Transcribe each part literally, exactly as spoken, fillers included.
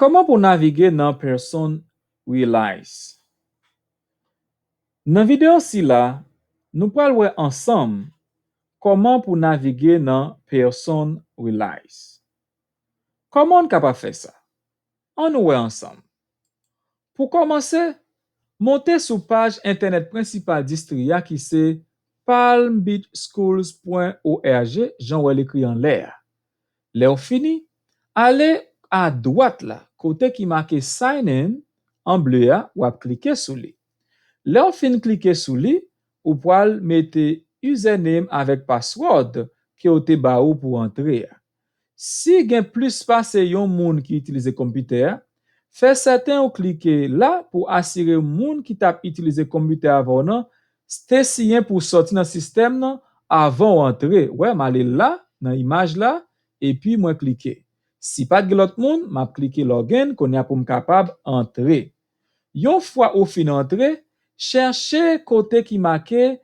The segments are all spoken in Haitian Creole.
Kòman pou navige nan Pearson Realize? Nan videyo sila, nou pral wè ansanm kòman pou navige nan Pearson Realize. Kòman w kapab fè sa? Ann nou wè ansanm. Pou kòmanse, monte sou paj entènèt prensipal distri a ki se palmbeachschools pwen org, jan w wè l ekri anlè a. Lè w fini, ale adwat la, kote ki make Sign In an ble a, w ap klike sou li. Lè w fin klike sou li, ou pral mete username avèk password ke yo te ba ou pou antre a. Si gen plis pase yon moun ki itilize konpitè a, fè sèten ou klike la pou asire moun ki t ap itilize konpitè avè w nan te siyen pou w sòti nan sistèm nan avan w antre. Wè, m ale la, nan imaj la, epi mwen klike. Si pa t gen lòt moun, m ap klike login kounye a pou m kapab antre. Yon fwa ou fin antre, chèche kote ki make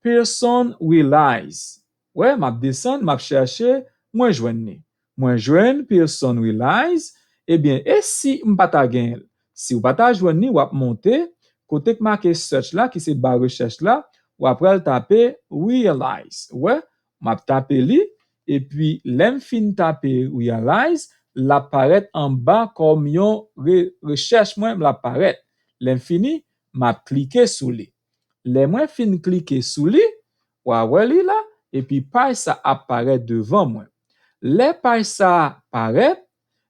Pearson Realize. Wè, m ap desann, m ap chèche, mwen jwenn li. Mwen jwenn Pearson Realize. Ebyen, e si m pa ta genyen l? Si w pa ta jwenn li, w ap monte kote k make search la, ki se ba rechèch la, w ap pral tape Realize. Wè, m ap tape li, epi lè m fin tape Realize, l ap parèt anba kòm yon re- rechèch mwen, l ap parèt. Lè m fini, m ap klike sou li. Lè mwen fin klike sou li, w a wè li la, epi paj sa ap parèt devan mwen. Lè paj sa parèt,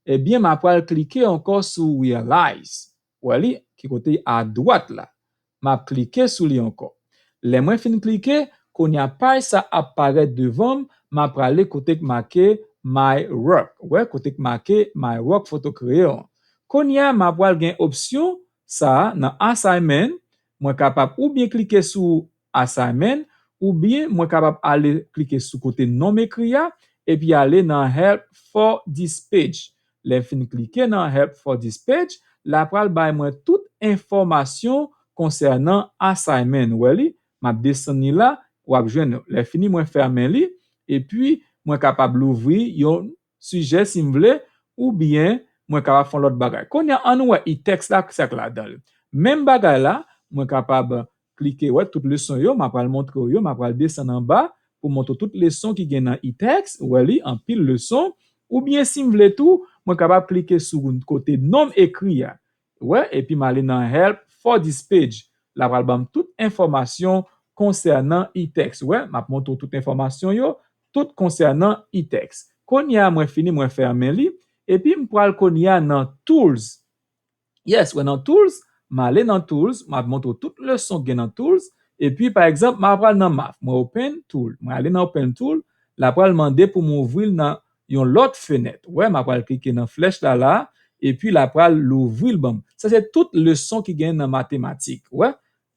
ebyen, m a pral klike ankò sou Realize. Wè li, ki kote adwat la. M ap klike sou li ankò. Lè mwen fin klike, kounye a paj sa ap parèt devan m, m a prale kote k make My Work. Wè, kote k make My Work Photo Crayon. Kounye a, m a pral gen opsyon sa a nan Assignment, mwen kapab oubyen klike sou Assignment, oubyen mwen kapab ale klike sou kote non m ekri a, epi ale nan Help for this page. Lè m fin klike nan Help for this page, l a pral bay mwen tout enfòmasyon konsènan assignment. Wè li, m ap desann li la, w ap jwenn. Lè fini, mwen fèmen li, epi mwen kapab louvri yon sijè si m vle, oubyen mwen kapab fè yon lòt bagay. Kounye a, ann nou wè e-text la, sa k ladan l. Menm bagay la, mwen kapab klike, wè, tout leson yo, m a pral montre w yo, m a pral desann anba pou montre w tout leson ki gen nan e-text, wè li, anpil leson, oubyen si m vle tou, mwen kapab klike sou kote non m ekri a, wè, epi m ale nan Help for this page, l a pral ban m tout enfòmasyon konsènan e-text, wè, m ap montre w tout enfòmasyon yo, tout konsènan e-text. Kounye a, mwen fini, mwen fèmen li, epi m pral kounye a nan Tools. Yes, wè nan Tools, m ale nan Tools, m ap montre w tout leson k gen nan Tools, epi pa egzanp, m a pral nan Math, mwen Open Tool, mwen ale nan Open Tool, l a pral mande pou m ouvri l nan yon lòt fenèt. Wè, m a pral klike nan flèch la la, epi l a pral louvri l ban m. Sa se tout leson ki gen nan matematik. Wè,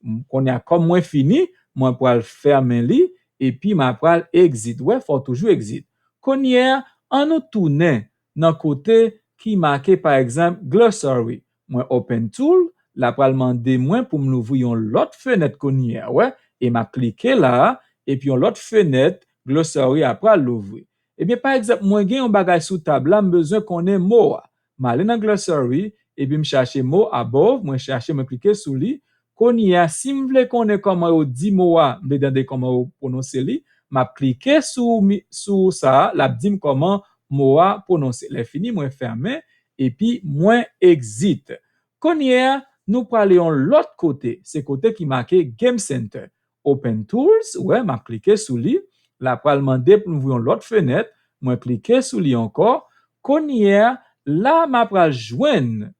m- kounye a, kòm mwen fini, mwen pral fèmen li, epi m a pral exit. Wè, fò w toujou exit. Kounye a, ann nou tounen nan kote ki make, pa egzanp, Glossary. Mwen Open Tool, l a pral mande mwen pou m louvri yon lòt fenèt kounye a, wè, e m ap klike la, epi yon lòt fenèt, Glossary a pral louvri. Ebyen, pa egzanp, mwen gen yon bagay sou tab la, m bezwen konnen mo a. M ale nan Glossary, epi m chache mo above, mwen chache, mwen klike sou li. Kounye a, si m vle konnen kòman yo di mo a, m vle tande kòman yo pwononse li, m ap klike sou, mi- sou sa a, l ap di m kòman mo a pwononse. Lè fini, mwen fèmen, epi mwen exit. Kounye a, nou prale yon lòt kote, se kote ki make Game Center. Open Tools, wè, m ap klike sou li. L a pral mande pou m ouvri yon lòt fenèt, mwen klike sou li ankò. Kounye a, la m a pral jwenn,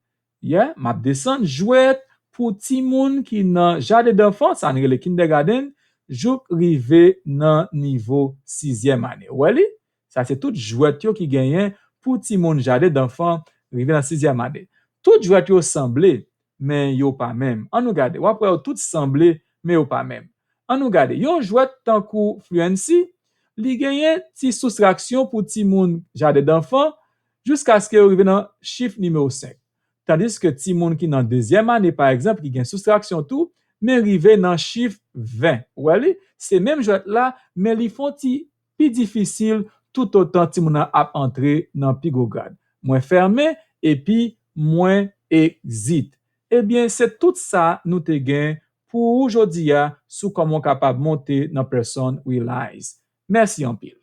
yeah, m ap desann jwèt pou timoun ki nan jaden danfan, sa n rele kindergarten, jouk rive nan nivo sizyèm ane. Ou wè li? Sa se tout jwèt yo ki genyen pou timoun jaden danfan rive nan sizyèm ane. Tout jwèt yo sanble, men yo pa menm. Ann nou gade, w ap wè yo tout sanble, men yo pa menm. Ann nou gade, yon jwèt tankou Fluency, li genyen ti soustraksyon pou timoun jaden danfan jiskaske yo rive nan chif nimewo senk. Tandiske timoun ki nan dezyèm ane, pa egzanp, ki gen soustraksyon tou, men rive nan chif ven. Ou wè li? Se menm jwèt la, men li fè yon ti pi difisil toutotan timoun nan ap antre nan pi gwo grad. Mwen fèmen, epi mwen exit. Ebyen, se tout sa nou te gen pou ou jodi a sou kòman w kapab monte nan Pearson Realize. Mèsi anpil.